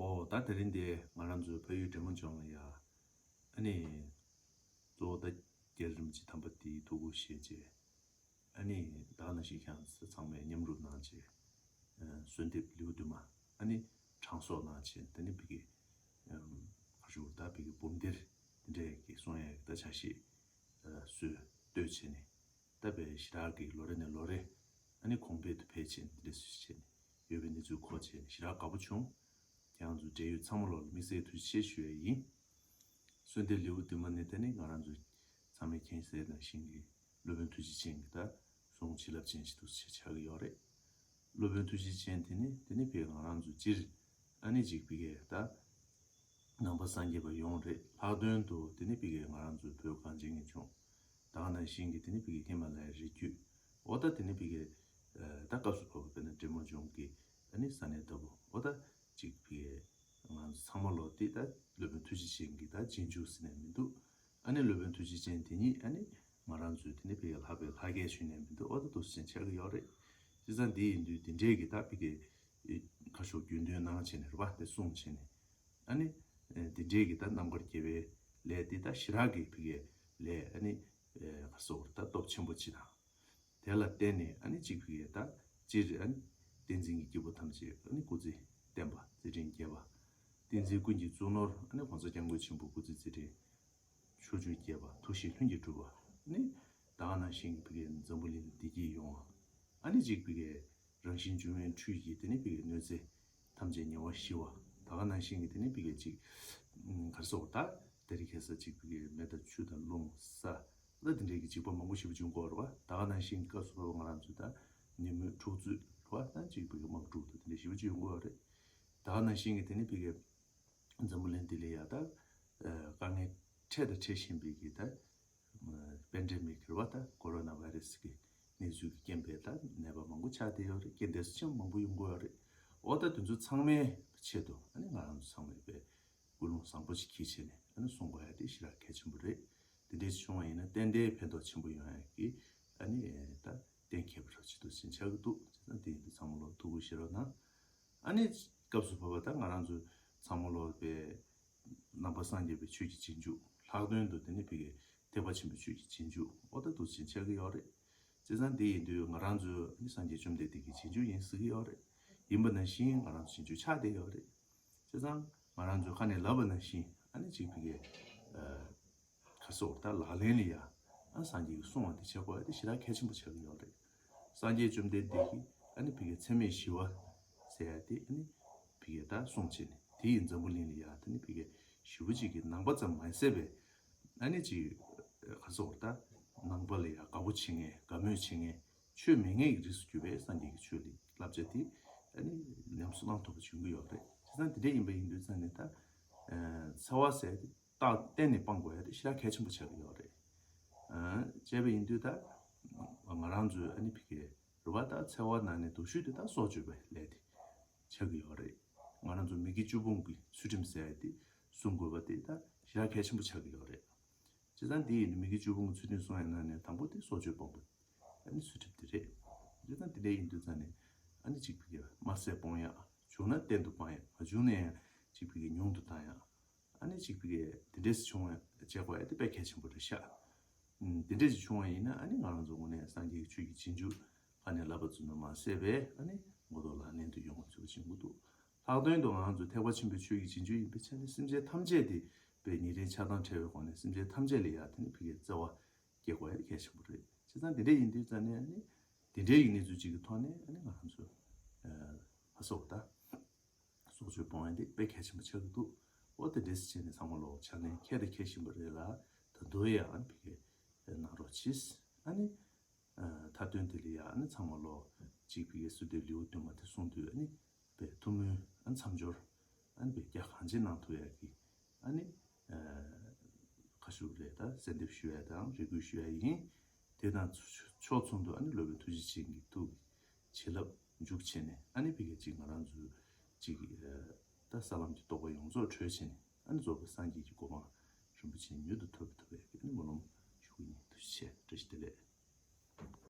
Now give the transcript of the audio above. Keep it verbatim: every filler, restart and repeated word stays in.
ཨོ་ད་དེ་རིང་འདི་ང་རང་ཚོའི་ཕ་ཡུལ་འབྲས་མོ་ལྗོངས་ལ་ཡ། ཨ་ནི་གཙོ་བོ་ད་རྒྱལ་རིན་པོ་ཆེ་དམ་པ་དེའི་ཐུགས་ཁུར་བཞེས་བྱས། ཨ་ནི་ད་ག་ནང་བཞིན་ཁྱེད་རང་ཚོ་ཚང་མས་མཉམ་རུབ་གནང་བྱས། ཨ་གསོལ་འདེབས་ལེའུ་བདུན་མ་ཨ་ནི་གྲངས་གསོག་གནང་བྱས། དེ་ནི་ཕ་གི་ཨམ་ག་ཞུ་ད་ཕ་གི་འབུམ་སྡེར་དེ་འདྲས་ཀྱི་གསུང་ཡས་ཀྱི་ད་ཆ་ཤས་ཨ་སྲོལ་གཏོད་བྱས་ནས། ད་དཔེ་ཞེ་དྲག་གི་ལོ་རེ་ནས་ལོ་རེ་ཨ་ནི་གོང་འཕེལ་དུ་འཕེལ་བྱས་ནས་འདི་འདྲས་སུ་བྱས་ནས་ཡོད་པའི་གནས་ཚུལ་གོ་བྱས་ནས་ཞེ་དྲག་དགའ་པོ་བྱུང་། ཁྱེད་རང་ཚོ་འབྲེལ་ཡོད་ཚང་མ་ལོག་ལ་དམིགས་བསལ་ཐུགས་རྗེ་ཆེ་ཞུ་ཡས་ཡིན། གསོལ་འདེབས་ལེའུ་བདུན་མ་ནི་ད་ནི་ང་རང་ཚོ་ཚང་མས་མཁྱེན་གསལ་ནང་བཞིན་གྱི་སློབ་དཔོན་ཐུགས་རྗེ་ཅན་གྱི་ད་གསུང་བྱིན་རླབས་ཅན་ཞིག་ཏུ་ཆགས་ཀྱི་ཡོད་རེད། སློབ་དཔོན་ཐུགས་རྗེ་ཅན་དེ་ནི་དེ་ནི་ཕ་གི་ང་རང་ཚོ་སྤྱིར་ཨ་ནི་གཅིག་ཕ་གི་ད་ནང་པ་སངས་རྒྱས་པ་ཡོངས་རེད། ལྷག་དོན་དུ་དེ་ནི་ཕ་གི་ང་རང་ཚོའི་བོད་གངས་ཅན་གྱི་ལྗོངས། ད་ག་ནང་བཞིན་གྱི་དེ་ནི་ཕ་གི་ཧི་མ་ལ་ཡའི་རི་རྒྱུད། འོ་ད་དེ་ནི་ཕ་གི་ད་སྐབས་སུ་བབ་པ་དཔེར་ན་འབྲས་མོ་ལྗོངས་ཀྱི་ཨ་ནི་ས་གནས་ལྟ་བུ། འོ་ད་གཅིག་ཕ་གི་ང་ཚོ་ཚང་མ་ལོ་དེ་ད་སློབ་དཔོན་ཐུགས་རྗེ་ཅན་གྱི་ད་རྗེས་འཇུག་ཟེར་ནས་མི་འདུག་ཨ་ནི་སློབ་དཔོན་ཐུགས་རྗེ་ཅན་དེ་ཉིད་ཨ་ནི་ང་རང་ཚོའི་དེ་ནི་ཕ་གི་ལྷག་པའི་ལྷ་སྐལ་ཞུས་ནས་མི་འདུག་འོ་ད་འདུག་སེ་ཆགས་ཀྱི་ཡོད་རེད། བྱས་ཙང་དེ་ཡིན་དུས་དེ་འདྲའི་གི་ད་ཕ་གི་ཁ་ཕྱོགས་རྒྱུན་འདོན་གནང་བྱས་ནས་རེད་པ། དེ་གསུངས་བྱས་ནས་ཨ་ནི་དེ་འདྲའི་གི་ད་རྣམ་དཀར་དགེ་བའི་ལས་དེ་ད་ཞེ་དྲག་གི་ཕ་གི་ལས་ཨ་ནི་ཁ་སོགས་ད་སྟོབས་ཆེན་པོ་ཅིག་དང་། དེ་ལ་བརྟེན་ནས་ཨ་ནི་གཅིག་ཕ་གི་ད་སྤྱིར་ཨ་ནི་བསྟན་འཛིན་གྱི་སྐྱེས་བུ་ཐམས་ཅད་ཨ་ནི་སྐུ་ཚེ་བརྟན་པ་མཛད་འཕྲིན་རྒྱས་པ། བསྟན་འཛིན་ཀུན་གྱི་གཙུག་ནོར་ཨ་ནི་གོང་ས་སྐྱབས་མགོན་ཆེན་པོ་སྐུ་ཚེ་མཛད་འཕྲིན་ཕྱོགས་བཅུར་རྒྱས་པ། ཐུགས་བཞེད་ལྷུན་གྱིས་གྲུབ་པ། ཨ་ནི་ད་ག་ནང་བཞིན་གྱི་ཕ་གི་འཛམ་བུ་གླིང་ལ་བདེ་སྐྱིད་ཡོང་བ། ཨ་ནི་གཅིག་ཕ་གི་རང་བཞིན་འབྱུང་བའི་འཕྲུལ་གྱིས་དེ་ནི་ཕ་གི་གནོད་འཚེ་ཐམས་ཅད་ཉེ་བར་ཞི་བ། ད་ག་ནང་བཞིན་གྱི་དེ་ནི་ཕ་གི་གཅིག་ག་རེ་ཟེར་དགོས། ད་དེ་རིང་ཁ་སང་གཅིག་ཕ་གི་མེ་དང་ཆུ་དང་རླུང་ས་ད་དེ་འདྲའི་གི་འཇིགས་པ་མང་པོ་ཞེ་པོ་ཅིག་ཡོང་གི་ཡོད་རེད་པ། ད་ག་ནང་བཞིན་གྱི་སྐབས་སུ་བབས་པ་ང་རང་ཚོའི་ད་ཉིན་མོའི་འཁྲུག་རྩོད་རེད་པ། ད་གཅིག་ཕ་གི་དམག་འཁྲུག་དང་དེ་འདྲ་ཞེ་པོ་ཅིག་ཡོང་གི་ཡོད་རེད། ད་ག་ནང་བཞིན་གྱི་དེ་ནི་ཕ་གི་འཛམ་བུ་གླིང་འདི་ལ་ཡ་ད་དཀའ་ངལ་འཕྲད་དང་འཕྲད་བཞིན་པའི་གི་ད་པེན་ཌེ་མིག་རེད་པ། ད་ཀོ་རོ་ན་བྷའི་རེ་སི་གི་ནད་དུག་གི་རྐྱེན་པས་ད་ནད་པ་མང་པོ་ཆགས་བསྡད་ཡོད་རེད། རྐྱེན་འདས་སུ་ཕྱིན་མང་པོ་ཡོང་གི་ཡོད་རེད། འོ་ད་དེ་ཚོ་ཚང་མའི་ཆེད་དུ་ཨ་ནི་ང་རང་ཚོ་ཚང་མས་དཔེ་ཀུན་སློང་བཟང་པོ་ཞིག་འཁྱེར་བྱས་ནས་ཨ་ནི་གསུང་དགོས་ཡ་དེ་ཞེ་དྲག་གལ་ཆེན་པོ་རེད། དེ་འདྲས་བྱུང་བ་ཡིན་ན་ཏན་ཏན་ཕན་ཐོགས་ཆེན་པོ་ཡོང་ཡ་གི་ཨ་ནི་ད་གཏན་འཁེལ་བ་རོ་ཆེད་དུ་ཕྱིན་ཆགས་ཀྱི་འདུག་བྱས་ཙང་དེ་ཡིན་དུས་ཚང་མ་ལོ་ཐུགས་ཁུར་བཞེས་རོགས་གནང་། ཨ་ནི་སྐབས་སུ་བབས་པ་ད་ང་རང་ཚོ་ཚང་མ་ལོ་དཔེ་ནང་པ་སངས་རྒྱས་པའི་ཆོས་ཀྱི་རྗེས་འཇུག་ལྷག་དོན་དུ་དེ་ནི་ཕ་གི་ཐེག་པ་ཆེན་པོའི་ཆོས་ཀྱི་རྗེས་འཇུག་འོ་ད་འདུག་སེ་ཆགས་ཀྱི་ཡོད་རེད། བྱས་ཙང་དེ་ཡིན་དུས་ང་རང་ཚོ་ནི་སངས་རྒྱས་བཅོམ་ལྡན་འདས་ཀྱི་རྗེས་འཇུག་ཡིན་ཟེར་གྱི་ཡོད་རེད། ཡིན་པ་ནང་བཞིན་ང་རང་ཚོ་རྗེས་འཇུག་ཆགས་བསྡད་ཡོད་རེད། བྱས་ཙང་ང་རང་ཚོས་ཁ་ནས་ལབ་པ་ནང་བཞིན་ཨ་ནི་གཅིག་ཕ་གི་ཁ་སོགས་ད་ལག་ལེན་ལ་ཡ་ཨ་སངས་རྒྱས་ཀྱིས་གསུངས་པ་དེ་བྱེད་དགོས་ཡ་དེ་ཞེ་དྲག་གལ་ཆེན་པོ་ཆགས་ཀྱི་ཡོད་རེད། སངས་རྒྱས་བཅོམ་ལྡན་འདས་ཀྱིས་ཨ་ནི་ཕ་གི་མཚམས་མེད་ཞི་བ་ཟེར་ཡ་དེ་ཨ་ནི་ཕ་གི་ད་གསུངས་བྱས་ནས་དེ་ཡི་འཛམ་བུ་གླིང་ལ་ཡ་ད་ནི་ཕ་གི་ཞི་བ་གཅིག་གི་ནང་པ་ཙམ་མ་ཟད་པའི་ཨ་ནི་གཅིག་ཁ་སོགས་ད་ནང་པ་ལ་ཡ་དགའ་པོ་བྱེད་མཁན་དགའ་མོས་བྱེད་མཁན་ཆོས་མེད་མཁན་གྱི་རིགས་སུ་གྱུར་པའི་སངས་རྒྱས་ཀྱི་ཆོས་ལ་བསླབ་བྱ་དེ་ཨ་ནི་ཉམས་སུ་བླང་ཐུབ་པ་བྱུང་གི་ཡོད་རེད། བྱས་ཙང་དེ་འདྲ་ཡིན་པ་ཡིན་དུས་ཙང་ནས་ད་འཚེ་བ་ཟེར་ཡ་དེ། རྟགས་གཏན་ནས་སྤང་དགོས་ཡ་དེ་ཞེ་དྲག་གལ་ཆེན་པོ་ཆགས་ཀྱི་ཡོད་རེད། ཨ་བྱས་པ་ཡིན་དུས་ད་ང་རང་ཚོའི་ཨ་ནི་ཕ་གི་རུ་བ་ད་འཚེ་བ་ནང་ནས་སྡུག་ཤོས་དེ་ད་སྲོག་གཅོད་པའི་ལས་དེ་ཆགས་ཀྱི་ཡོད་རེད། ང་རང་ཚོ་མི་དགེ་བཅུ་སྤོང་གི་ཚུལ་ཁྲིམས་ཟེར་ཡ་དེ་སྲུང་དགོས་པ་དེ་ད་ཞེ་དྲག་གལ་ཆེན་པོ་ཆགས་ཀྱི་ཡོད་རེད། བྱས་ཙང་དེ་ཡིན་དུས་མི་དགེ་བཅུ་སྤོང་གི་ཚུལ་ཁྲིམས་སྲུང་ཡ་ནང་ནས་དང་པོ་དེ་སྲོག་གཅོད་སྤོང་བ་ཨ་ནི་ཚུལ་ཁྲིམས་དེ་རེད། བྱས་ཙང་དེ་འདྲ་ཡིན་དུས་ཙང་ནས་ཨ་ནི་གཅིག་ཕ་གི་དམར་ཟས་སྤོང་ཡ་བྱུང་ན་གཏན་དུ་སྤང་ཡ་མ་བྱུང་ན་ཡང་གཅིག་ཕ་གི་ཉུང་དུ་བཏང་ཡ། ཨ་ནི་གཅིག་ཕ་གི་དེ་འདྲས་སེ་བྱུང་བ་བྱེད་དགོས་ཡ་དེ་དཔེ་གལ་ཆེན་པོ་རེད་ཤག་ཨུམ། དེ་འདྲས་ཅིག་བྱུང་བ་ཡིན་ན་ཨ་ནི་ང་རང་ཚོ་དངོས་གནས་སངས་རྒྱས་ཀྱི་ཆོས་ཀྱི་རྗེས་འཇུག་ཁ་ནས་ལབ་པ་ཙམ་དུ་མ་ཟད་པའི་ཨ་ནི་ངོ་ཐོག་ལག་ལེན་དུ་ཡོང་བ་ཚུལ་བྱེད་དགོས་འདུག་ལྷག་དོན་དུ་ང་རང་ཚོ་ཐེག་པ་ཆེན་པོའི་ཆོས་ཀྱི་རྗེས་འཇུག་ཡིན་པའི་ཆ་ནས་སེམས་ཅན་ཐམས་ཅད་དེ་དཔེ་ཉེ་རིང་ཆགས་སྡང་བྲལ་བའི་སྒོ་ནས་སེམས་ཅན་ཐམས་ཅད་ལ་ཡ་དེ་ནི་ཕ་གི་བརྩེ་བ་སྐྱེ་དགོས་ཡ་དེ་གལ་ཆེན་པོ་རེད། བྱས་ཙང་དེ་འདྲས་ཡིན་དུས་ཙང་ནས་ཨ་ནི་དེ་འདྲས་ཀྱི་གནས་ཚུལ་ཅིག་གི་ཐོག་ནས་ཨ་ནི་ང་རང་ཚོ་ཨ་ཧ་སོག་ད། སྲོག་གཅོད་སྤོང་ཡ་འདི་དཔེ་གལ་ཆེན་པོ་ཆགས་ཀྱི་འདུག་འོ་དེ་འདྲས་བྱས་ནས་ཚང་མ་ལོག་ཕྱག་ལེན་འཁྱེར་དང་འཁྱེར་བཞིན་པ་རེད་ལ། ད་དུང་ཡང་ཕ་གི་གནང་རོགས་གྱིས། ཨ་ནི་མཐའ་དོན་དེ་ལ་ཡང་ཨ་ནི་ཚང་མ་ལོག་གཅིག་ཕ་གི་སྲོལ་གཏོད་ལེའུ་བདུན་མ་དེ་གསུང་དུས་ཨ་ནི་དཔེ་ཐུགས་སྨོན་ཨ་མཚམས་སྦྱོར་ཨ་ནི་དཔེ་རྒྱ་གང་ཆེ་གནང་ཐུབ་ཡ་གི་ཨ་ནི་ཁ་ཤུགས་རེད། ད་གསལ་འདེབས་ཞུ་ཡ་དང་རེ་སྐུལ་ཞུ་ཡ་ཡིན། དེ་དང་ཕྱོགས་མཚུངས་དུ་ཨ་ནི་སློབ་དཔོན་ཐུགས་རྗེ་ཅན་གྱི་ཐུགས་ཀྱི་བྱིན་རླབས་འཇུག་བྱས་ནས་ཨ་ནི་ཕ་གི་གཅིག་ང་རང་ཚོའི་གཅིག་ད་ས་ལམ་གྱི་རྟོགས་པ་ཡོངས་རྫོགས་གྲོལ་བྱས་ནས་ཨ་ནི་རྫོགས་པའི་སངས་རྒྱས་ཀྱི་གོ་འཕང་རིན་པོ་ཆེ་མྱུར་དུ་ཐོབ་ཐུབ་པའི་ཨ་ནི་སྨོན་ལམ་ཞུ་གི་ཡིན། ཐུགས་རྗེ་ཆེ། བཀྲ་ཤིས་བདེ་ལེགས།